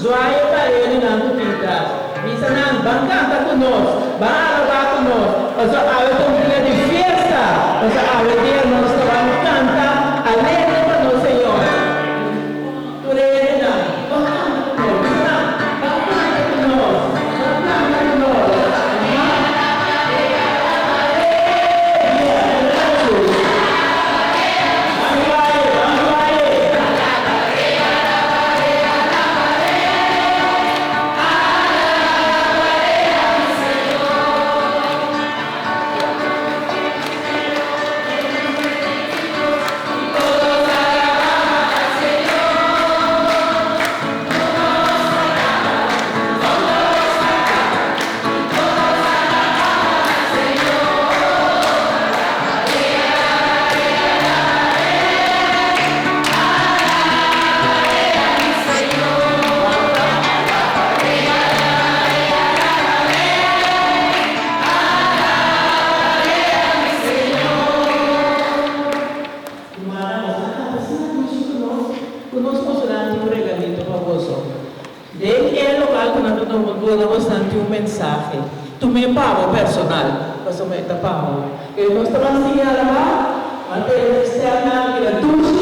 Zwaai e pareunan ku tin tras. Bisa nan, Ban kanta ku nos, ban alabá ku nos, pasobra awe ta un dia di fiesta, pasobra awe dia nos ta ban kanta alegre pa nos Señor. Tur e hendenan, Ban kanta ku nos. Bisa nan, Ban kanta ku nos, ban kanta ku nos. Ban zwaai, ban zwaai. Rumannan, nos a kaba asina dushi ku nos, ku nos mostrá tin un regalito pa boso. Den e lokal ku nan ta duna bosnan tin un mensahe. Tum'é pa bo personal, pasobra e ta pa bo. E nos ta ban sigui alabá, ban tene e stèmnan bira dushi.